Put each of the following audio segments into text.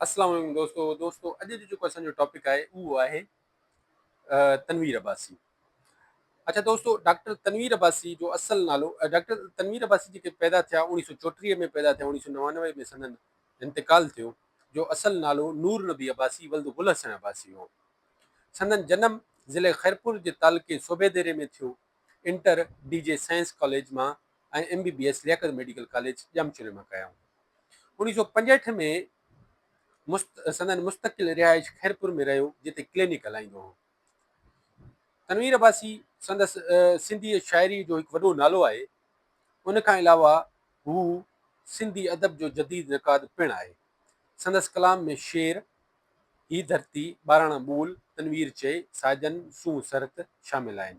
اسلام عليڪم دوستو دوستو اڄ جو جيڪو اسان جو ٽاپڪ آهي اهو آهي تنوير عباسي اچھا دوستو ڊاڪٽر تنوير عباسي جو اصل نالو ڊاڪٽر تنوير عباسي جيڪي پيدا ٿيا 1934 ۾ پيدا ٿيا 1999 ۾ سندن انتقال ٿيو جو اصل نالو نور نبي عباسي ولد گل حسن عباسي هو سندن جنم ضلع خيرپور جي تعلقي صوبيديري ۾ ٿيو inter D J science college مان ۽ M B B S Liaquat medical college Jamshoro مان ڪيائون 1965 ۾ سندن مستقل رهائش خيرپور ۾ رهيو، جتي ڪلينڪ هلائيندو هو. تنوير عباسي سندس سنڌي شاعريء جو هڪ وڏو نالو آهي. ان کان علاوه هو سنڌي ادب جو جديد نقاد پڻ آهي. سندس ڪلام ۾ شعر، هي ڌرتي، ٻاراڻا ٻول، تنوير چئي، ساجن، سونهن سرت شامل آهن.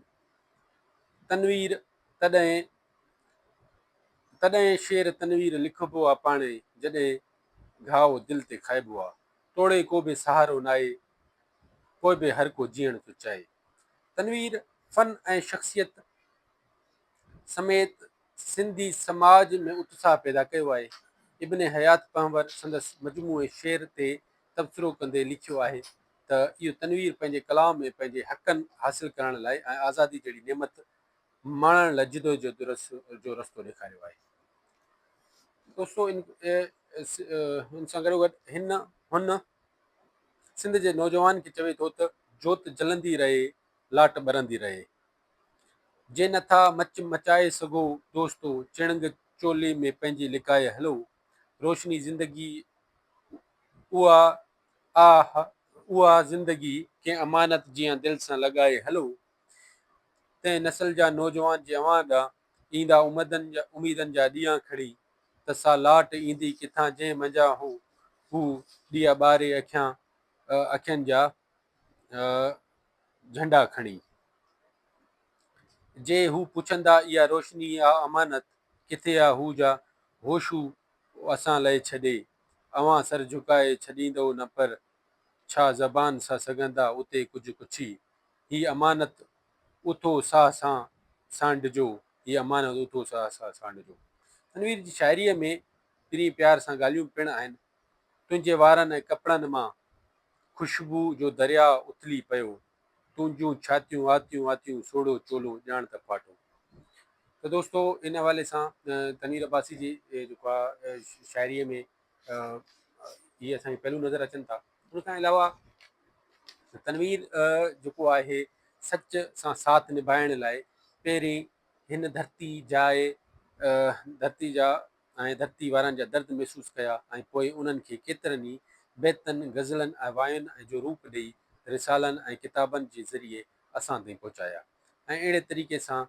تنوير تڏهن تڏهن شعر تنوير لکبو آ پاڻهي، جڏهن گهاء دل تي کائبو آ. توڙي ڪو به سهارو ناهي، پوء به هر ڪو جيئڻ ٿو چاهي. تنوير فن ۽ شخصيت سميت سنڌي سماج ۾ اتساهه پيدا ڪيو آهي. ابن حيات پنهور سندس مجموعي شعر تي تبصرو ڪندي لکيو آهي ته اهو تنوير پنهنجي ڪلام ۾ پنهنجي حقن حاصل ڪرڻ لاء ۽ آزادي جهڙي نعمت ماڻڻ لاء جدوجهد جو رستو ڏيکاريو آهي. دوستو ان ان سان گڏو گڏ هن هن سنڌ جي نوجوان کي چوي ٿو ته جوت جلندي رهي لاٽ ٻرندي رهي. جي نٿا مچ مچائي سگهو دوستو چڻنگ چولي ۾ پنهنجي لڪائي هلو. روشني زندگي اها آه اها زندگي ڪنهن امانت جيان دل سان لڳائي هلو. تنهن نسل جا نوجوان جي اوهان ڏانهن ايندا اميدن جا ڏيئا کڻي ته سا لاٽ ايندي ڪٿان جنهن منجهان هو هو ڏيئا ٻاري اکيان اکين جا جهنڊا کڻي. جي هو پڇندا اها روشني آ امانت ڪٿي آ هو جا هوشو اسان لئه ڇڏي اوهان سر جهڪائي ڇڏيندؤ نه پر ڇا زبان سا سگهندا اتي ڪجهه ڪڇي. هي امانت اٿو ساهه سان سانڍجو، هي امانت اٿو ساهه سان سانڍجو. تنوير جي شاعريء ۾ پرين پيار سان ڳالهيون پڻ آهن. تنهنجي وارن ۽ ڪپڙن مان خوشبوء جو درياء اٿلي پيو. تنهنجون ڇاتيون آتيون آتيون سوڙهو چولو ڄاڻ ته ڦاٽو. ته دوستو ان حوالي سان تنوير عباسي جي جيڪو آهي شاعريء ۾ اهي اسان کي پهلو نظر اچن ٿا. ان کان علاوه تنوير جيڪو آهي سچ سان ساٿ نڀائڻ لاء پهرين هن ڌرتي جاء ڌرتي جا ۽ ڌرتي وارن جا درد محسوس ڪيا ۽ پوء انهن کي ڪيترن ئي بيتن، غزلن ۽ واين جو روپ ڏئي رسالن ۽ ڪتابن جي ذريعي اسان تائين پهچايا ۽ اهڙي طريقي سان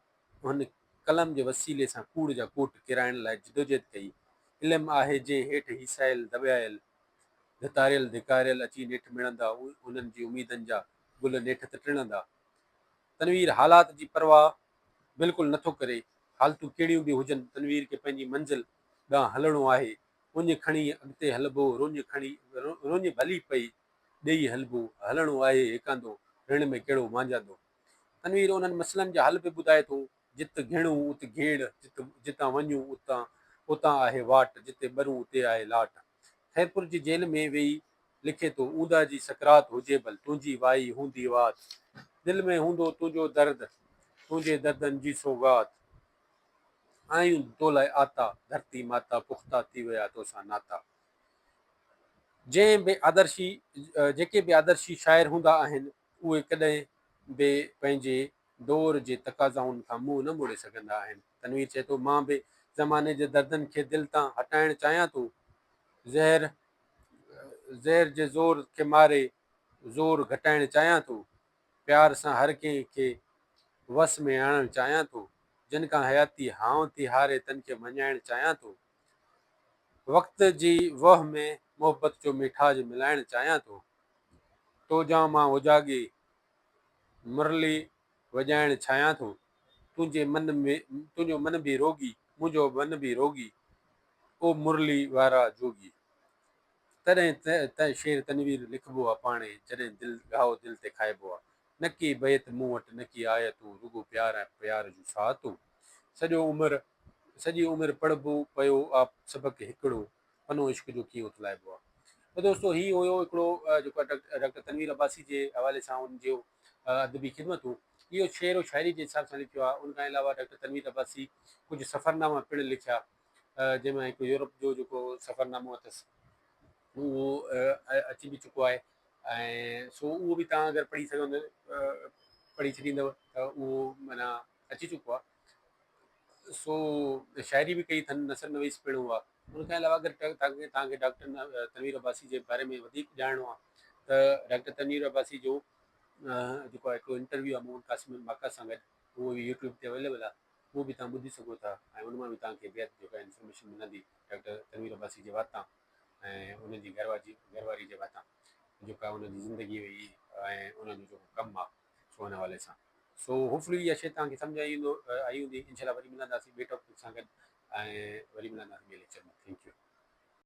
هن قلم جي وسيلي سان ڪوڙ جا ڪوٽ ڪيرائڻ لاء جدوجهد ڪئي. علم آهي جنهن هيٺ هيسايل دٻايل ڌتاريل ڌڪاريل اچي نيٺ مڙندا، انهن جي اميدن جا گل نيٺ ته ٽڙندا. تنوير حالات جي پرواهه بلڪل نٿو ڪري. حالتون ڪهڙيون به هجن تنوير کي پنهنجي منزل ڏانهن هلڻو آهي. اڃ کڻي اڳتي هلبو، رڃ کڻي رڃ ڀلي پئي ڏيئي هلبو، هلڻو آهي هيڪاندو، رڻ ۾ ڪهڙو مانجهاندو. تنوير انهن مسئلن جا حل به ٻڌائي ٿو. جت گهڻون ات گهيڙ، جت جتان وڃون اتان اتان آهي واٽ، جتي ٻرون اتي آهي لاٽ. خيرپور جي جيل ۾ ويهي لکي ٿو، اوندهه جي سڪرات هجي ڀل، تنهنجي وائي هوندي وات. دل ۾ هوندو تنهنجو درد، تنهنجي دردن جي سوغات. آهيون تو لاء آتا، ڌرتي ماتا، پختا ٿي ويا توسان ناتا. جنهن به آدرشي جيڪي به آدرشي شاعر هوندا آهن، اهي ڪڏهن به پنهنجي دور جي تقاضائن کان منهن نه موڙي سگهندا آهن. تنوير چئي ٿو، مان به زماني جي دردن کي دل تان هٽائڻ چاهيان ٿو. زهر زهر جي زور کي ماري زور گهٽائڻ چاهيان ٿو. پيار سان هر ڪنهن کي وس ۾ آڻڻ چاهيان ٿو. جن کان حياتي هانء ٿي هاري تن کي مڃائڻ چاهيان ٿو. وقت جي وهه ۾ محبت جو ميٺاج ملائڻ چاهيان ٿو. تو جان مان اوجاڳي مرلي وڄائڻ ڇايان ٿو. تنهنجي من ۾ تنهنجو من به روڳي، منهنجو من به روڳي، او مرلي وارا جوڳي. تڏهن ته شعر تنوير لکبو آ پاڻهي، جڏهن دل گهاء دل تي کائبو آ. نه ڪي بيت مون وٽ نه ڪي آيتون، رڳو پيار ۽ پيار جون ساعتون. سڄو عمر سڄي عمر پڙهبو پيو آ سبق هڪڙو، پنو عشق جو ڪيئن اٿلائبو آ. ته دوستو هي هيو هڪڙو جيڪو ڊاڪٽر تنوير عباسي جي حوالي سان ان جو ادبي خدمتون اهو شعر و شاعري جي حساب سان لکيو آهي. ان کان علاوه ڊاڪٽر تنوير عباسي ڪجهه سفرناما پڻ لکيا، جنهن مان هڪ يورپ جو جيڪو سفرنامو اٿس اهو اچي به چڪو آهي ۽ سو اهو به توهان اگر پڙهي سگهندو پڙهي ڇڏيندو ته اهو معنيٰ اچي چڪو آهي. سو شاعري به ڪئي اٿن، نثر نويس پڻ هئا. ان کان علاوه اگر توهان کي ڊاڪٽر تنوير عباسي جي باري ۾ وڌيڪ ڄاڻڻو آهي ته ڊاڪٽر تنوير عباسي جو جيڪو هڪڙو انٽرويو آهي محمد قاسم ماڪا سان گڏ، اهو به يوٽيوب تي اويليبل آهي، اهو به توهان ٻڌي سگهو ٿا ۽ ان مان به توهان کي بيحد جيڪا انفارميشن ملندي ڊاڪٽر تنوير عباسي جي واتان ۽ ان جي گهر واري جي واتان جيڪا ان جي زندگي هئي ۽ ان جو جيڪو ڪم آهي سو ان حوالي سان. سو هوپفلي اها شيء توهان کي سمجهه آئي هوندي. انشاء الله وري ملنداسين ٻئي ٽاپڪ سان گڏ ۽ وري ملنداسين ٻئي ليڪچر ۾. Thank you.